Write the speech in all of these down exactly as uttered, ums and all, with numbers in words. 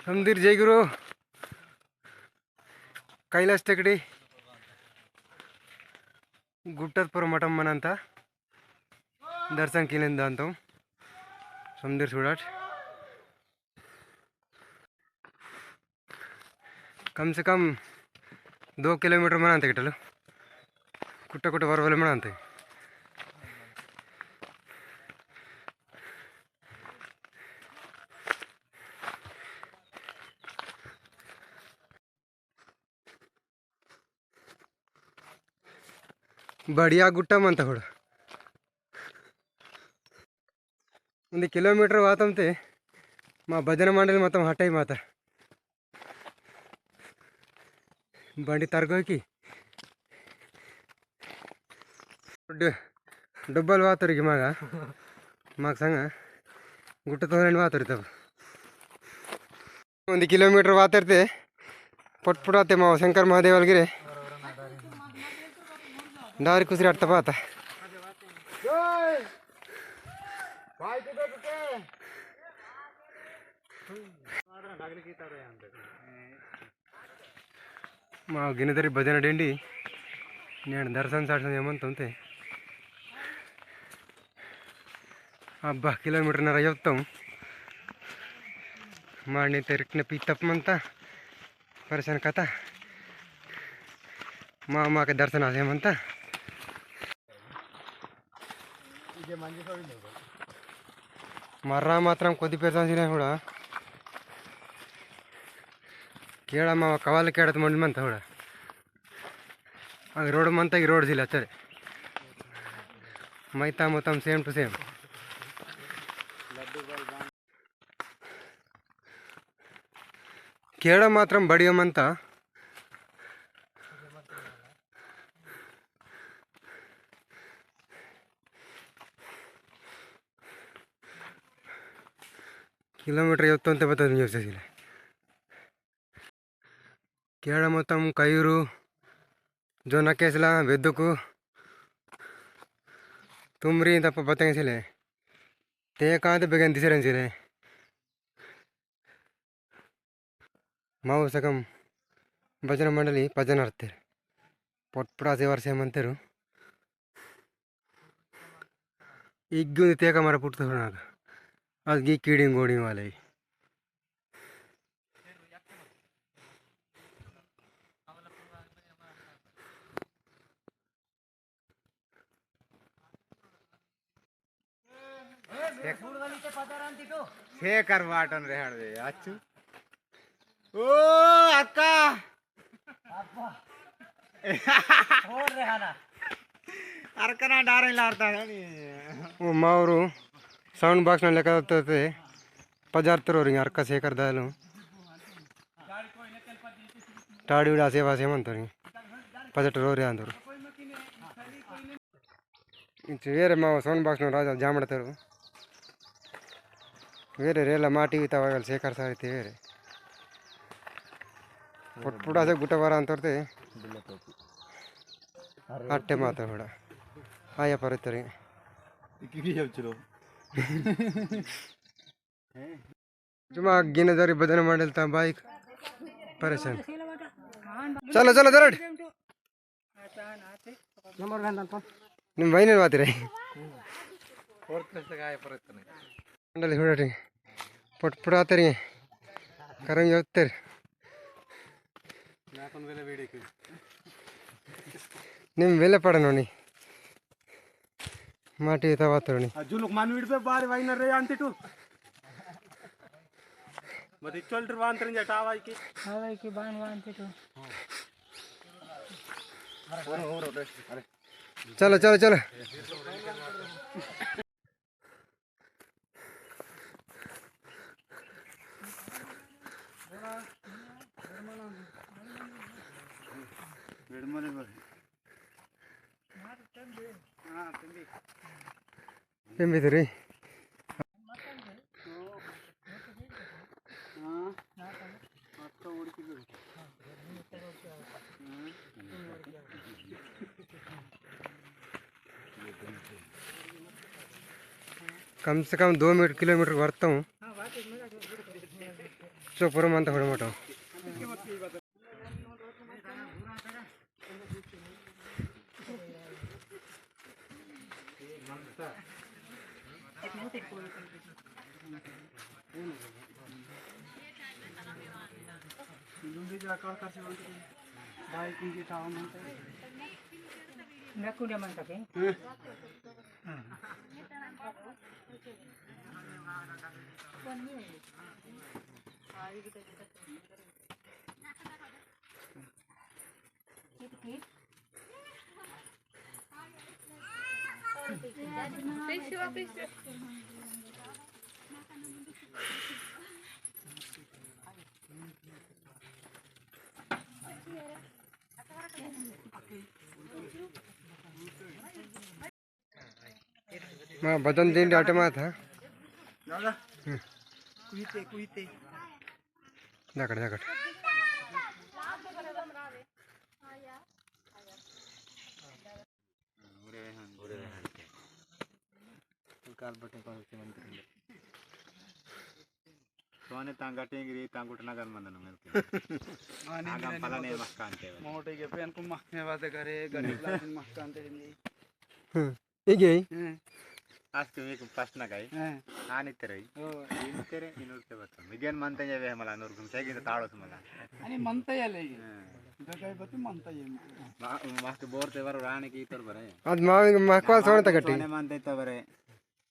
समदीर जय गुरु। कैलास टेकड़ी गुट्टत पर मठम मनंता दर्शन किलेन दांतम समदीर सुडाट। कम से कम दो किलोमीटर मनांते किटलु। कुट्टा कुट्टा बरबले मनांते। बढ़िया गुट्टा मंता होड़ा। उन्दी किलोमीटर वातम ते मा भजन मंडल मतम हटाई माता। बंडी तरगो की डु-, डुब्बल वातोर की मागा। माग संगा गुट्टा तोहरन वातोर तब। उन्दी किलोमीटर वातेरते पटपुड़ाते माव शंकर महादेवल गिरे। डारी कुसरी अट्टा पाता। माव गिनेदरी भजन डेंडी नेन दर्शन साटन एमंतंते। अब्बा, किलोमीटर नरा योत्तम। मांडी ते रिक्ने पीतप मंता। परेशान कता। मामा के दर्शन आसे मंता। मर्रा मात्रम कोदी परेशान सिले हुड़ा। केड़ा मामा कवाल केड़ा तो मंड मंता हुड़ा। अग रोड मंता की रोड जिला चले। मैता मोतम same to same। केड़ा मात्रम बढ़िया मंता। किलोमीटर योत्तोंते बता दुनिया से जिला। केड़ा मतम कयूरु, जोना केसला, बेद्दुकु, तुमरी तप्प बतेंग सिले। ते कांत बेगन दिसरन सिले। माऊ सकम भजन मंडली भजन अर्तेर। पोटपुड़ा से वर्षे मंतेरु। इग्गुन तेका मरा पुट्टुना। अद गी कीड़ी गोड़ी वाले। शेखर वाटन रे हड़वे अच्छू। ओ अक्का। अरकना डारे लारता है नी। ओ मावरू sound box ना लेकर ते पजार तरो रिंग अरका शेखर दालू। टाड़ी उड़ा सेवा से मन तरी पजट रो रे आंदर। इंच वेरे माव sound box नो राजा जामड़ तेरु। वेरे रेला माटी विता वागल शेखर सारी ते वेरे। पुट-, पुड़ा से गुटा बारा अंतर ते। बिल्ला टोपी। अरे। अट्टे माता हुड़ा। आया पर तेरे। इकी की जब चलो। जुमा गिने दरी बदन मंडल ता बाइक परेशान। चलो, चलो, दरड। नंबर वन दान निम वैन बात रे। मंडल हुड़ाटी। पटपड़ा तेरी। करम योत्तर। निम वेले पड़नोनी। माटी तवा तोड़नी। अजुलुक मानवीड पे बार वाइनर रे आंटी टू। मत इचोल टर वांतर जे टावाई की। टावाई की बान वांतर टू। चलो, चलो, चलो। तेंबिदरी। कम से कम दो मीटर, किलोमीटर भरता हूँ। सो पुरम अंत हुड़मोटो। मा बदन दिन डाटे मा था। दादा। हम्म। कुहिते, कुहिते। जाकड़, जाकड़। काल बटे कौन से मंत्री। सोने तांगा टेंगरी तांगुट नगन मंदन मेरे। आगम पलाने मक्का अंते। मोटे के पेन को मक्का में बात करे, गरीब लाखन मक्का अंते नहीं। हम्म। इगे? हम्म। आज के वीक प्रश्न काई? हम्म। आनी तेरे। ओ। इन तेरे, इन उठते बता। मिगेन मनते ये वे मला नूर गुम सेगी तो ताड़ो से मला। अनि मनते ये लेगी। हम्म। जगह बती मनते ये। मा-, मास्टर बोर ते बार रानी की तोर बरे। आज मावी माकवा सोने तक टी। सोने मनते तो बरे।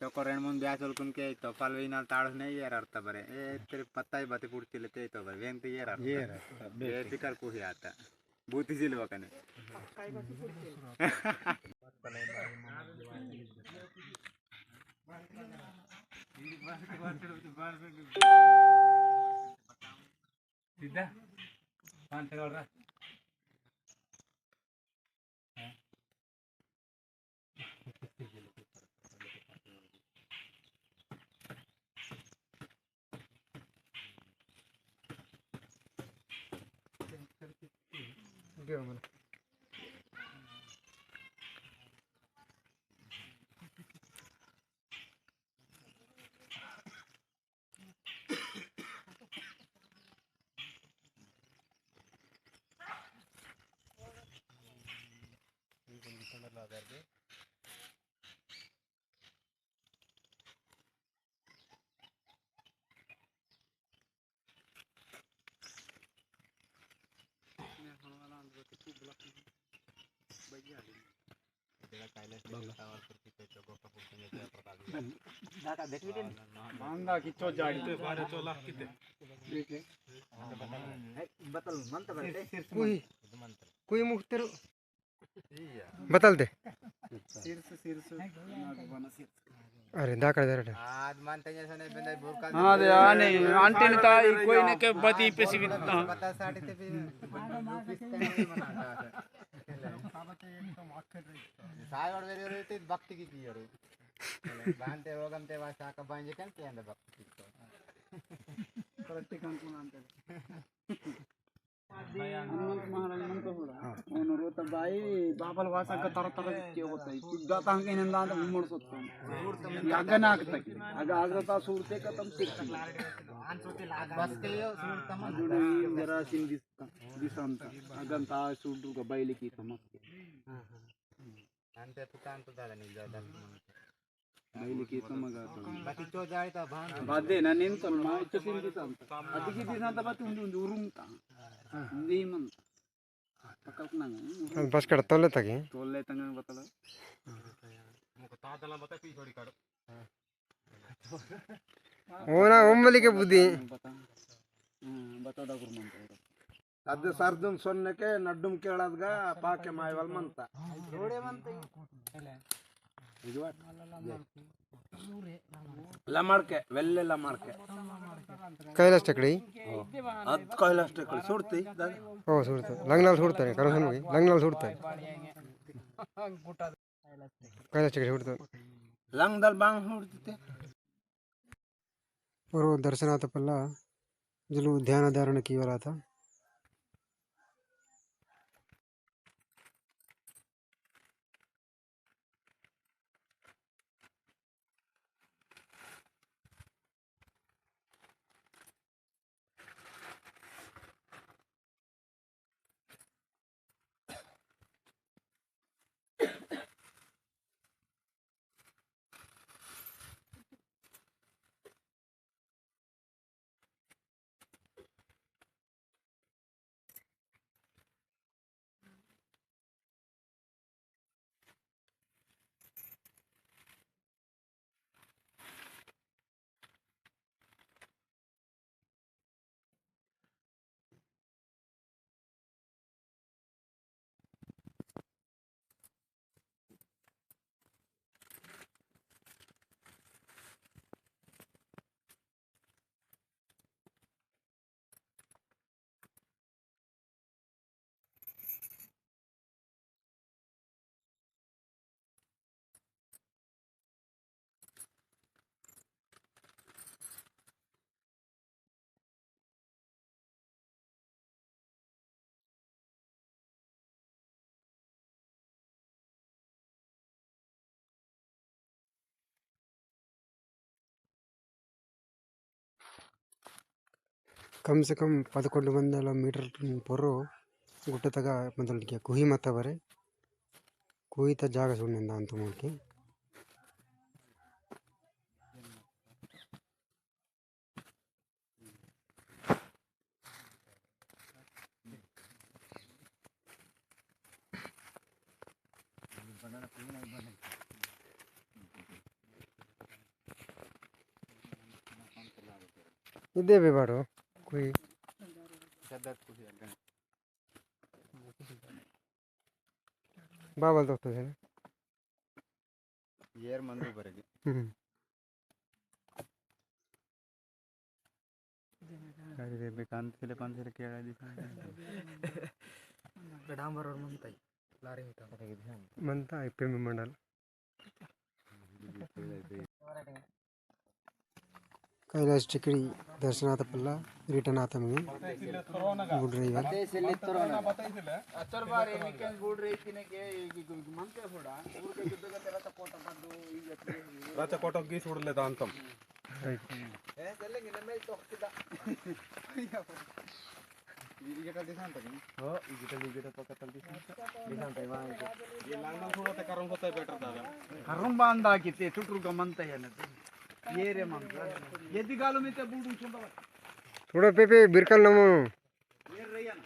तो को रेंड मुन ब्याह चल कुन के तो पाल वे इनाल ताड़ो से नहीं ये ररता बरे। ए, तेरे पत्ता ही बातें पुड़ती लेते तो बरे। वेंते ये ररता। ये ररता, बेसिकर को ही आता। बूती जिल वकने। सीधा। पान तगड़ रहा। मांगा की चो जाड़ी। बारे चोला किते। बतल मंत बरते। कुई, कुई मुख्तर बतल दे। शीर्ष, शीर्ष, नाग बन शीर्ष। अरे, दाकड़ दे रे। आज मानते हैं, सोने बंदे भूख का हाँ, दे, आने, आंटी ने ताई, कोई ने के बदी पे सी बिता। पता साड़ी ते भी। साय और वेरे रे ते भक्ति की की रे। बांधते रोगम ते वास्ता का बांजे कन के अंदर भक्ति की। प्रैक्टिकल को नाम ते। हनुमंत महाराज मन तो होड़ा। हाँ। उन्होंने रोता भाई, बाबल भाषा का तरह तरह के होता है। कुछ जाता हम कहीं नंदा तो घूमड़ सकते हैं। यागा नाक तक। अगर आगरा ता सूरते का तम सिर की। बस के यो सूर तम। अजुड़े जरा सिंधी दिसंता। अगन ता सूर का बैल की तमक। अंते पुकान तो दादा नहीं ज्यादा। बैल की तो मगा तो। बाकी चो जाए तो भान। बादे ना नीम तो माँ इच्छा सिंधी तो अंत। अति की दिसना तो बात उंदु उंदु उरुम ता। उंदु ही मन। पकड़ ना। बस कर तोले तक ही। तोले तंग बतला। मुको तादला बता पी थोड़ी काढ़ो। ओना ओम्बली के बुद्धि। बता। हम्म, बता दा गुरु मंत्र। अद सर्दुम सोन्नके नड्डुम केळदगा पाके मायवल मंता। इजवाट। लमड़के, वेल्ले लमड़के। कैलाश टेकड़ी? हो। अद कैलाश टेकड़ी, सुरती, दादा? हो, सुरती। लंगनाल सुरता है, करसन होगी। लंगनाल सुरता है। कैलाश टेकड़ी सुरता। लंगदल बांग सुरती ते। और वो दर्शन आता पल्ला, जलू ध्यान धारण की वाला था। कम से कम पदकोंडु वंदला मीटर पोरो गुट्टतगा मतलब कि कुही मत्ता बरे, कुही ता जागा सुड़ने दान तुमके। इदे बे बाड़ो कोई बाबल दोस्तों है ना? येर मंदु बरगे। हम्म। अरे रे, बेकांत के लिए पाँच सौ रुपया दिखा। डांबर और मनता ही, लारी होता। मनता ही, प्रेमी मंडल। कैलाश टिकड़ी दर्शनाथ पल्ला, return आता में। गुड रविवार। अतर बारे weekend बोल रहे कि ने के, कि, कि, कि मन के थोड़ा, ऊर के जुद्ध का तेरा support कर दो, ये जैसे। राजा कोटक की छोड़ ले दांतम। Right। ए, चलेंगे ना, मैं तो किदा। इधर दिखान तक नहीं। हो, इधर, इधर पकड़ तक दिखान। दिखान तक वहाँ से। ये लांगल थोड़ा सा करम होता है better दादा। करम बांधा किते, टुटुर का मनता है ना। ये रे मनता। ये दिगालो में ते बूढ़ू सुन। थोड़ा पे पे बिरकल नमो। ये रे ना।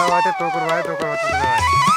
वाटे टोकर वाटे टोकर वाटे टोकर वाटे।